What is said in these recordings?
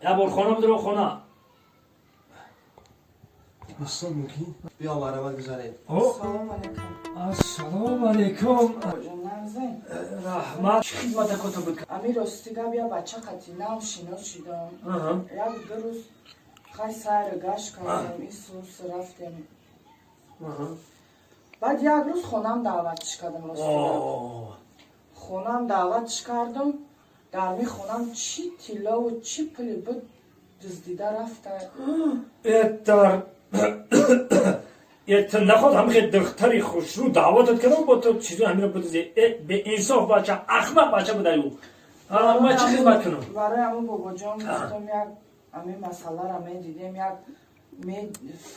Я бор хона бидро хона. Устод, мумкин биё марҳамат гузаред. Салом алейкум. Ассалому алейкум. Бобоҷон, нағзен? Раҳмат. Чӣ хизмата кота буд? Ами рости гап, я бача қати нав шинос шидам. Як ду рӯз хай сайру гашт кардем, исус рафтем. Баъд як рӯз хонам даъватш кардам, рости гап. Хонам даъватш кардам, дар ми хонам чӣ тиллову чӣ пули буд, дуздида рафта. Этар эт наход ҳамихе духтари хушрӯ даъватат кардам, бо ту чизо ҳамиро бидузи. Беинсоф бача, ахмақ бача будаю. Ман чӣ хизмат кунам? Барои ҳамун, бобоҷон, гуфтам, як ами масъаларо медидем, як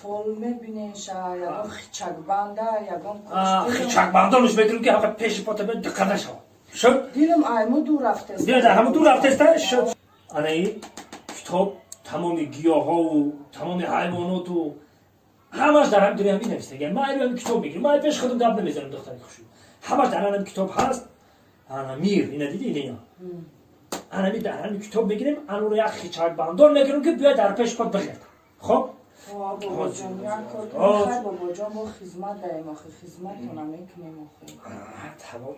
фол мебинем ша, ягон хичакбанда, ягон. Хичакбандонаш мекунем, ки ҳақа пеши пота биёд, диққат нашавад. Шуд? Дилам айму дур рафтест. Дилат ҳаму дур рафтеста? Шуд. Анаи китоб тамоми гиёҳову тамоми ҳайвоноту ҳамаш дар ҳами дунё ҳамин навистагия. Ман айро ҳами китоб мегирам, ман пеш худам гап намезанам. Духтари хушрӯ, ҳамаш дар ҳами китоб ҳаст. Ана мир ина диди, ина анами дар ҳами китоб мегирем, ануро як хичакбандон мекунем, ки биёяд дар пеши под бихерд. Хоб. Бобоҷон, як кор кунед. Хай, бобоҷон, мо хизмат даем охи, хизматона мекунем охи. Тамом.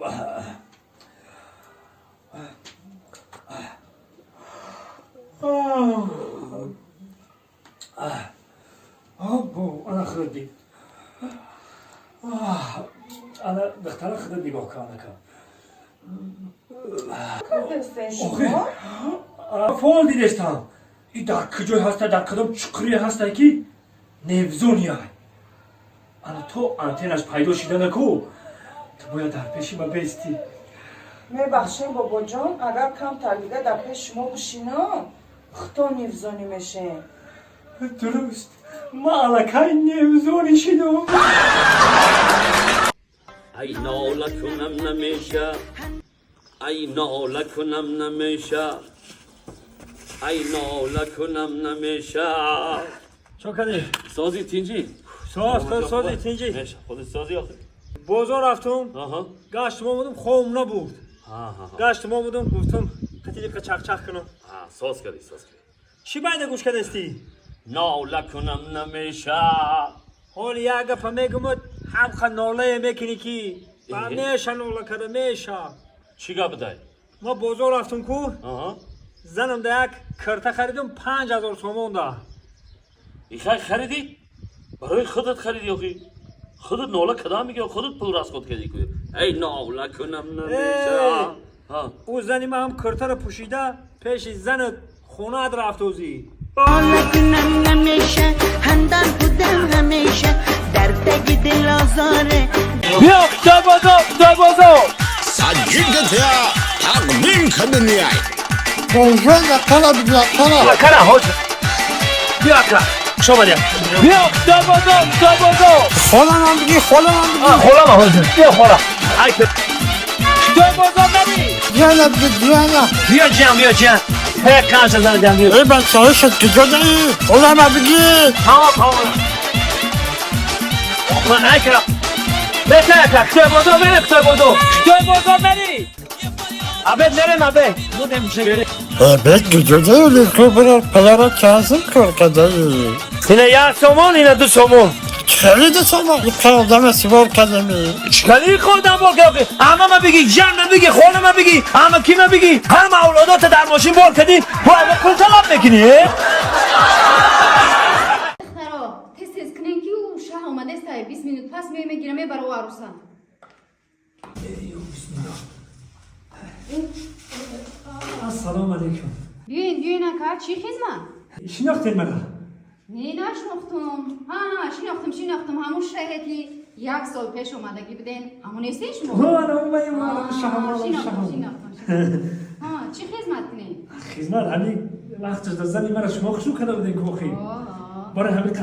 Ана худат дид, ана духтара, худат нигоҳ кун, анака. Кардестен шумо? Фол дидестам. И дар куҷой ҳаста, дар кадом чуқурие ҳаста, ки невзония. Ана то антенаш пайдо шиданаку, ту бояд дар пеши ма бестӣ. Мебахшем, бобоҷон, агар камтар дига дар пеши шумо бишинам, худто невзонӣ мешем. Дуруст, ма аллакай невзонӣ шидам. Ай нола кунам намеша, ай нола кунам намеша, ай нола кунам намеша. Чо кардӣ? Сози, тинҷӣ? Соз, сози, тинҷӣ. Меша, худат сози охир? Бозор рафтум, гаштум омадум, хом набуд. Гаштум омадум, гуфтум қатилиқа чақчақ кунам. Соз кардӣ, соз кардӣ. Чӣ байда гӯш кардастӣ? Нола кунам намеша. Ҳоли як гапа мегумад, ҳамқа нолае мекунӣ, ки ба меша нола карда меша. Чӣ гап дай? Ма бозор рафтум ку, занам да як кирта харидум, 5000 сомон да. Ихай харидӣ, барои худат харидӣ охи, худат нола кадам мегӣ, худат пул расход кардӣ ку. Эй нола кунам намеша. Ӯ зани ма ҳам киртаро пӯшида пеши занат хонаат рафтозӣ. нола кунам намеша, хандан будам ҳамеша, дар таги дил озоре. Биё, хитой бозор, хитой бозор. Саҷигатя тақдим карданияй. Кара ҳоҷ, биё, ака, хуш омадед. Биё, хитой бозор, хитой бозор. Холамам бигӣ, холамам бигӣ. Холама ҳозир, биё, хола. Ай, хитой бозор нари. Ҷана бигӣ, ҷана. Биё ҷам, биё ҷам. Ҳе, қанша зан ҷам, биё. Эй бачаҳо, шуд, куҷо даӣ? Холама бигӣ. Тамом, тамом. Ман айкара бета, ака, хитой бозор мерем, хитой бозор, хитой бозор нари. Абед мерем, абед будем. Бек, куҷо даӣ? Ку бирар падара казим кор кардаӣ. Ина 1 сомон, ина 2 сомон. Хеле 2 сомон одама сивор кардами. Чикали худам бор кардӣ? Ҳама бигӣ, ҷанна бигӣ, хонама бигӣ, ҳама кима бигӣ, ҳама авлодота дар мошин бор кардӣ, бо ҳама пул талаб мекунӣ, э? Духтаро, тез тез кунен, ки ӯ шаҳ омадестай, 20 минут пас меои, мегира, мебара ӯ арӯса. Ассалому алайкум. Биёен, биёен, ака, чӣ хизмат? Шинохтед мана? Не, нашинохтум. Ҳа, шинохтум, шинохтум, ҳамун шаҳе ки як сол пеш омадагӣ буден, ҳамун нестен шумо? Ана омадем. Шинохтум, шинохтум. Ҳа, чӣ хизмат кунем? Хизмат ҳамин вақташ да зани мара шумо хушрӯ карда будем кохи. Барои ҳамин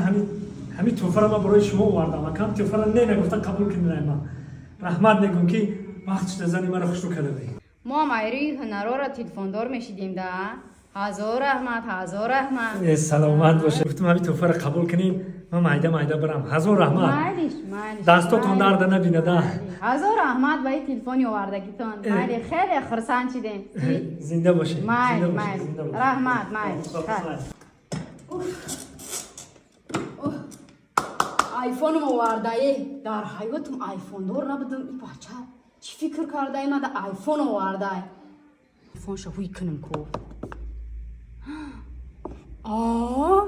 ҳамин тӯҳфаро ман барои шумо овардам. Акам, тӯҳфаро не нагуфта қабул кунед. Ман раҳмат мегӯм, ки вақташ да зани мара хушрӯ карда будем. Мо ҳам айрӯи ҳунарҳоро телефондор мешидем да. Ҳазор раҳмат, ҳазор раҳмат. Саломат бошед. Гуфтам, ҳамин тӯҳфаро қабул кунем, ман майда майда барам. Ҳазор раҳмат. Майлиш, майлиш. Дастотон майлиш. дарда набинада. Ҳазор раҳмат ба ин телефони овардагитон. Майли, хеле хурсанд шидем. Зинда бошед. Майли, зинда бошед, майли. зинда бошед. Раҳмат, майли. Худо Хайр. Айфоном овардае. Дар ҳаётум айфондор набудам. И бача чӣ фикр кардаи, мада айфон овардай? Айфонша ҳуй кунам ку. А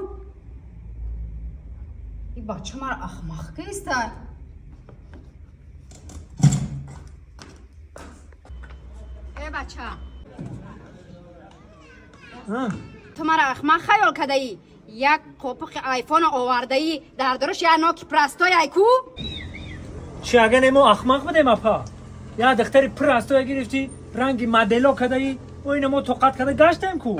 и бача мара ахмақ кистай. Э, бача, ту мара ахмақ хаёл кардаӣ? Як қопиқи айфона овардаӣ, дар дуруш як ноки простой ай ку. Чи, агар мо ахмақ будем, апа? Я духтари простой гирифтӣ, ранги модело кадаи, мо ина мо тоқат када гаштем ку.